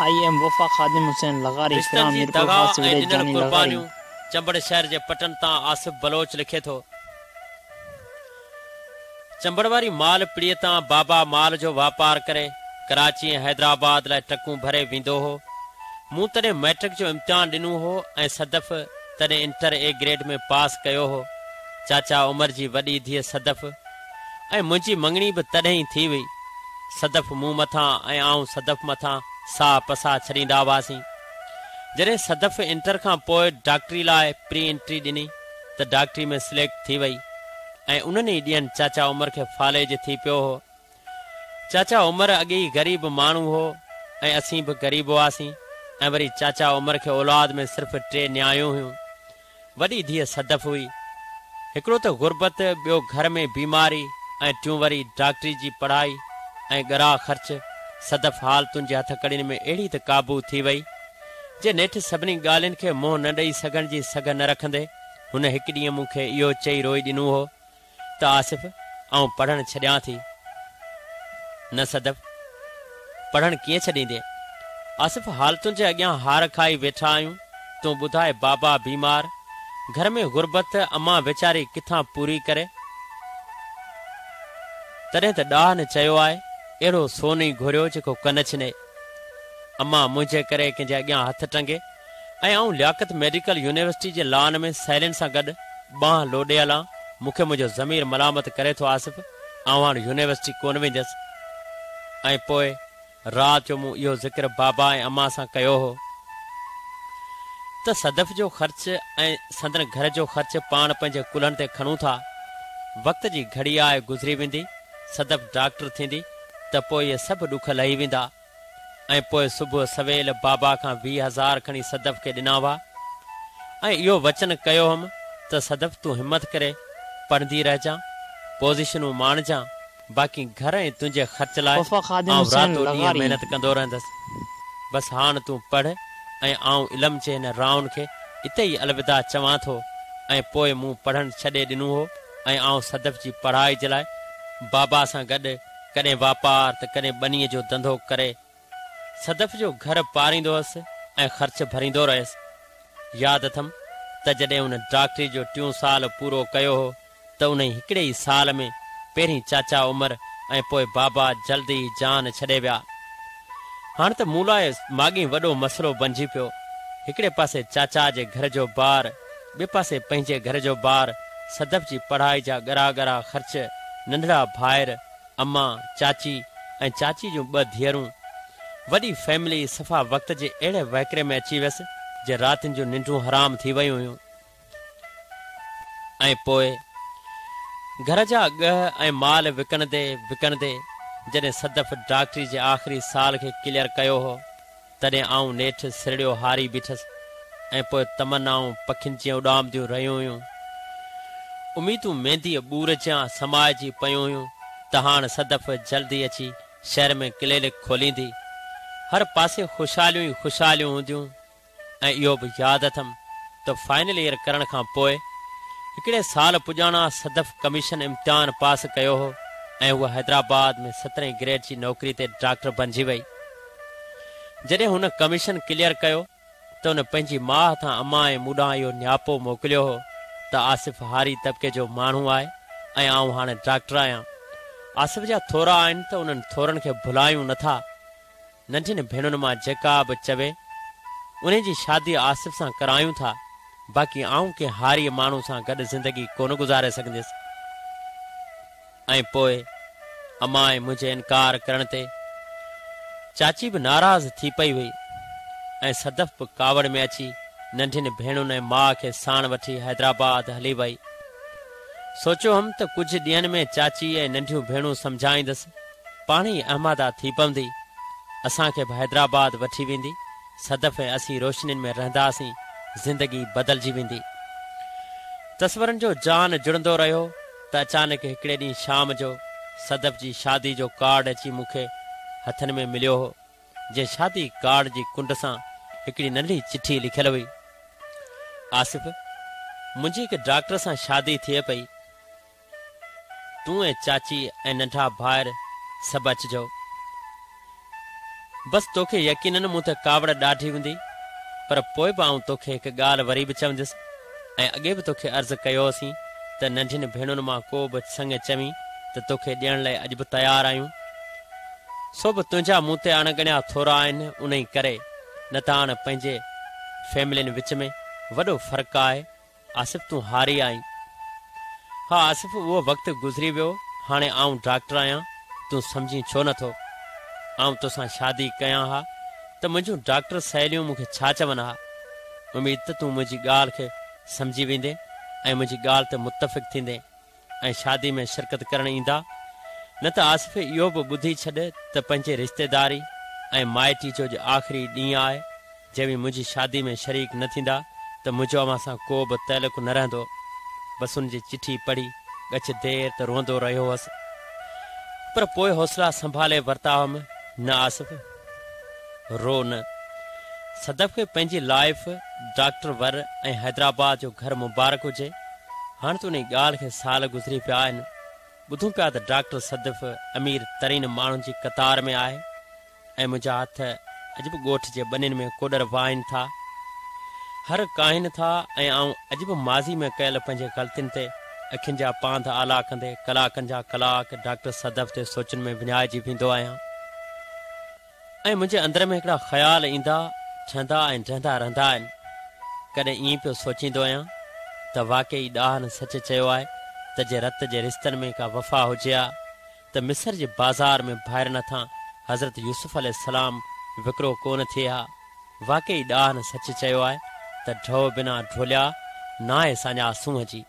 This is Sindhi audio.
I M وفا خادم حسين لغاري رشتن فرام جي ميرپور دغا خاص ۽ وليج ڏنل جاني لغاري. قربانيون چمبڙ شهر جي پٽن تان آصف بلوچ لکي ٿو. چمبڙ واري مال پڙيء تان بابا مال جو واپار ڪري ڪراچي ۽ حيدرآباد لاء ٽرڪون ڀري ويندو هو. مون تڏهن مئٽرڪ جو امتحان ڏنو هو ۽ صدف تڏهن انٽر اي گريڊ ۾ پاس ڪيو هو. چاچا عمر جي وڏي ڌيء صدف ۽ منهنجي مڱڻي به تڏهن ئي ٿي هئي. صدف مون مٿان ۽ آئون صدف مٿان ساهه پساهه ڇڏيندا هئاسين. جڏهن صدف انٽر کان پوء ڊاڪٽري لاء پري انٽري ڏني ته ڊاڪٽري ۾ سليڪٽ ٿي وئي ۽ انهن ئي ڏينهن چاچا عمر کي فالج ٿي پيو هو. چاچا عمر اڳي ئي غريب ماڻهو هو ۽ اسين به غريب هئاسين ۽ وري چاچا عمر کي اولاد ۾ صرف ٽي نياڻيون هيون. وڏي ڌيء صدف هئي. هڪڙو ته غربت، ٻيو گهر ۾ بيماري ۽ ٽيون وري ڊاڪٽري جي پڙهائي ۽ ڳرا خرچ. صدف حالتن جي هٿڪڙين ۾ اهڙي ته قابو ٿي وئي، جي نيٺ سڀني ڳالهين کي منهن نه ڏئي سگهڻ جي سگهه نه رکندي هن هڪ ڏينهن مون کي اهو چئي روئي ڏنو هو ته آصف آئون پڙهڻ ڇڏيان ٿي. نه صدف، پڙهڻ ڪيئن ڇڏيندين؟ آصف حالتن جي اڳيان هار کائي ويٺا آهيون، تون ٻڌاء بابا بيمار، گهر ۾ غربت، امان ويچاري ڪٿان پوري ڪري؟ تڏهن ته ڏاهن چيو آهي، اهڙو سون ئي گهوريو جيڪو ڪن ڇني. امان منهنجي ڪري ڪنهن جي اڳيان هٿ ٽنگي ۽ آئون لياقت ميڊيڪل يونيورسٽي جي لان ۾ سهيلين سان گڏ ٻانهن لوڏي هلان، مون کي منهنجو ضمير ملامت ڪري ٿو آصف، آئون هاڻ يونيورسٽي ڪونه وينديس. ۽ پوء رات جو مون اهو ذڪر بابا ۽ امان سان ڪيو هو ته صدف جو خرچ ۽ سندن گهر جو خرچ پاڻ پنهنجي ڪلهن تي کڻون ٿا. وقت جي گهڙي آهي گذري ويندي، صدف ڊاڪٽر ٿيندي ته پوء اهي سڀ ڏک لهي ويندا. ۽ پوء صبح سويل بابا کان 20 هزار کڻي صدف کي ڏنا هئا ۽ اهو وچن ڪيو هئم ته صدف تون همت ڪري پڙهندي رهجان، پوزيشنون ماڻجان، باقي گهر ۽ تنهنجي خرچ لاء وفا خادم آئون حسين راتو ڏينهن لغاري. محنت ڪندو رهندس. بس هاڻ تون پڙهه ۽ آئون علم جي هن راهن کي اتي ئي الوداع چوان ٿو ۽ پوء مون پڙهڻ ڇڏي ڏنو هو ۽ آئون صدف جي پڙهائي جي لاء بابا سان گڏ ڪڏهن واپار ته ڪڏهن ٻنيء جو ڌنڌو ڪري صدف جو گهر پاريندو هوس ۽ خرچ ڀريندو رهيس. ياد اٿم ته جڏهن هن ڊاڪٽري جو ٽيون سال پورو ڪيو هو ته انهي هڪڙي ئي سال ۾ پهرين چاچا عمر ۽ پوء بابا جلد ئي جان ڇڏي ويا. هاڻ ته مون لاء ماڳهين وڏو مسئلو بنجي پيو. هڪڙي پاسي چاچا جي گهر جو بار، ٻئي پاسي پنهنجي گهر جو بار، صدف جي پڙهائي جا ڳرا ڳرا خرچ، ننڍڙا ڀائر، امان، چاچي ۽ چاچي جون ٻه ڌيئرون. وڏي فيملي، صفا وقت جي اهڙي وهڪري ۾ اچي ويس جي راتين جون ننڊون حرام ٿي ويون هيون. ۽ پوء گهر جا ڳهه ۽ مال وڪڻندي وڪڻندي جڏهن صدف ڊاڪٽري جي آخري سال کي ڪليئر ڪيو هو، تڏهن آئون نيٺ سرڙيو هاري بيٺس ۽ پوء تمنائون پکين جيان اڏامنديون رهيون هيون. اميدون مينديء ٻور جيان سمائجي پيون هيون ته هاڻ صدف جلد ئي اچي شهر ۾ ڪلينڪ کوليندي. هر پاسي خوشحاليون ئي خوشحاليون هونديون ۽ اهو به ياد اٿم ته فائنل ايئر ڪرڻ کان پوء هڪڙي سال پڄاڻا صدف ڪميشن امتحان پاس ڪيو هو ۽ هوء حيدرآباد ۾ سترهين گريڊ جي نوڪري تي ڊاڪٽر بنجي وئي. جڏهن هن ڪميشن ڪليئر ڪيو ته هن پنهنجي ماء هٿان امان ۽ مون ڏانهن اهو نياپو موڪليو هو ته آصف هاري طبقي جو ماڻهو آهي ۽ آئون هاڻي ڊاڪٽر آهيان. آصف جا ٿورا آهن ته انهن ٿورن کي ڀلايون نه ٿا. ننڍين ڀيڻن مان جيڪا به چوي انهي جي شادي آصف سان ڪرايون ٿا، باقي آئون ڪنهن هاريء ماڻهو سان گڏ زندگي ڪونه گذاري سگهنديس. ۽ پوء امان ۽ منهنجي انڪار ڪرڻ تي چاچي به ناراض ٿي پئي هئي ۽ صدف به ڪاوڙ ۾ اچي ننڍين ڀيڻن ۽ ماء کي ساڻ وٺي حيدرآباد هلي وئي. سوچيو هئم ته ڪجهه ڏينهن ۾ چاچي ۽ ننڍيون ڀيڻون سمجهائيندس، پاڻهي آماده ٿي پوندي، اسان کي به حيدرآباد وٺي ويندي. صدف ۽ اسين روشنين ۾ رهنداسين، زندگي بدلجي ويندي. تصورن جو جهان جڙندو رهيو ته اچانڪ هڪڙي ڏينهن شام جو صدف جي شادي جو ڪارڊ اچي مون کي هٿن ۾ مليو هو، جنهن شادي ڪارڊ جي ڪنڊ سان هڪڙي ننڍي چٺي لکيل هئي. آصف، منهنجي هڪ ڊاڪٽر سان شادي ٿئي پئي. تون ۽ چاچي ۽ ننڍا ڀائر سڀ اچجو. بس توکي يقينن مون تي ڪاوڙ ڏاڍي هوندي، پر پوء به آئون توکي هڪ ڳالهه وري به چوندس ۽ اڳي به توکي عرض ڪيو هوسين ته ننڍين ڀيڻن مان ڪو به سڱ چوين ته توکي ڏيڻ لئه اڄ به تيار آهيون. سو به تنهنجا مون تي اڻ ڳڻيا ٿورا آهن انهي ڪري، نه ته هاڻ پنهنجي فيملين وچ ۾ وڏو فرق آهي. آصف تون هاري آهين. ها آصف اهو وقت گذري ويو هاڻي آئون ڊاڪٽر آهيان تون سمجهين ڇو نه ٿو. آئون توسان شادي ڪيان ها ته منهنجون ڊاڪٽر سهيليون مون کي ڇا چون ها. اميد ته تون منهنجي ڳالهه کي سمجهي ويندين ۽ منهنجي ڳالهه تي متفق ٿيندين. ۽ شادي ۾ شرڪت ڪرڻ ايندا، نه ته آصف اهو به ٻڌي ڇڏ ته پنهنجي رشتيداري ۽ مائٽي جو اڄ آخري ڏينهن آهي، جي اوهين منهنجي شادي ۾ شريڪ نه ٿيندا ته منهنجو اوهان سان ڪو به تعلق نه رهندو. بس ان جي چٺي پڙهي ڳچ دير ته روئندو رهيو هوس، پر پوء حوصلا سنڀالي ورتا هئم، نه آصف! رو نه. صدف کي پنهنجي لائيف، ڊاڪٽر ور ۽ حيدرآباد جو گهر مبارڪ هجي. هاڻ ته انهي ڳالهه کي سال گذري پيا آهن. ٻڌون پيا ته ڊاڪٽر صدف امير ترين ماڻهن جي قطار ۾ آهي ۽ منهنجا هٿ اڄ به ڳوٺ جي ٻنين ۾ ڪوڏر واهين ٿا. هر ڪاهين ٿا ۽ آئون اڄ به ماضي ۾ ڪيل پنهنجي غلطين تي اکين جا پانڌ آلا ڪندي ڪلاڪن جا ڪلاڪ ڊاڪٽر صدف تي سوچن ۾ وڃائجي ويندو آهيان. ۽ منهنجي اندر ۾ هڪڙا خيال ايندا، ٺهندا ۽ ڊهندا رهندا آهن. ڪڏهن ائين پيو سوچيندو آهيان ته واقعي ڏاهن سچ چيو آهي ته جي رت جي رشتن ۾ ڪا وفا هجي ها ته مصر جي بازار ۾ ڀائرن هٿان حضرت يوسف عليه السلام وڪرو ڪونه ٿئي ها. واقعي ڏاهن سچ چيو آهي ته ڍؤ بنا ڍوليا ناهي ساڃاهه سونهن جي.